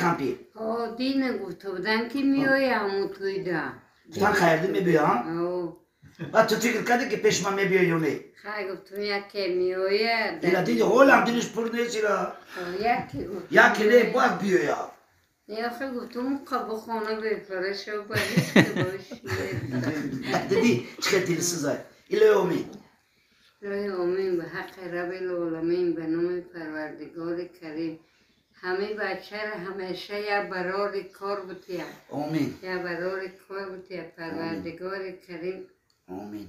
Кампир. Ҳо, дина гуфта будан, ки меоя ҳамун тӯйда. Гуфтан, хайрди мебиё, а? О. Баъд ту фикр кардӣ, ки пеши ман мебиё ё не? Хай, гуфтум, яке меоя. Ила диди, ҳолам дилиш пур нест ила. Яке гуфтум. Яке не, бояд биёя. Не, охи, гуфтум, қабу хона бефара шав, ба ҳеч бош. Диди, чӣ хел дилсӯзай. Илоҳи омин. Илоҳи омин, ба ҳаққи Раббил оламин, ба номи Парвардигори Карим, ҳамаи бачаро ҳамеша як барори кор бутия. Омин. Як барори кор бутия, Парвардигори Карим. Омин.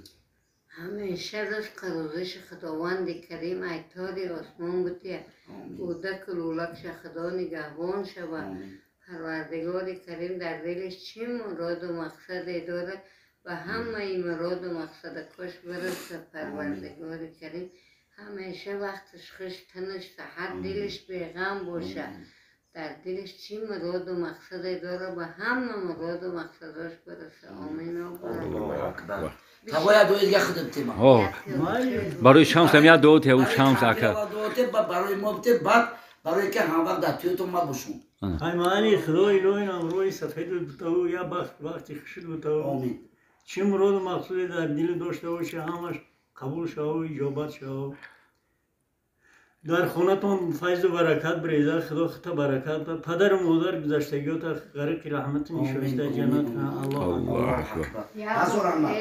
Ҳамеша ризқу рӯзиши Худованди Карим айтори осмон бутия. Омин. Кӯдаку лӯлакша Худо нигаҳбон шава. Омин. Парвардигори Карим дар дилиш чӣ муроду мақсаде дорад, ба ҳамаи муроду мақсадакош бираса. Парвардигори Карим ҳамеша вақташ хуш, танаш саҳат, дилиш беғам боша. Дар дилиш чӣ муроду мақсаде дорад, ба ҳама муроду мақсадош бираса. Омин. Аллоҳу акбар. Тағоя, дуои дига худам тема. О, барои Шамсам як дуо те, ӯ Шамс ака. Дуо те, барои мо бите, баъд барои ки ҳамвақт дар тӯятон ма бошум. Ай маани Худои илоҳи намрои сафеду бутаву, я бахт, бахти хушуд бутаву. Омин. Чӣ муроду мақсуде дар дили дошта боша, ҳамаш қабул шаву иҷобат шаву. Дар хонатон файзу баракат биреза, Худо хита баракат, падару модар гузаштагиёта ғариқи раҳмати нишоиста ҷаннат кунад. Аллоҳ. Аллоҳу акбар. Ҳазор раҳмат.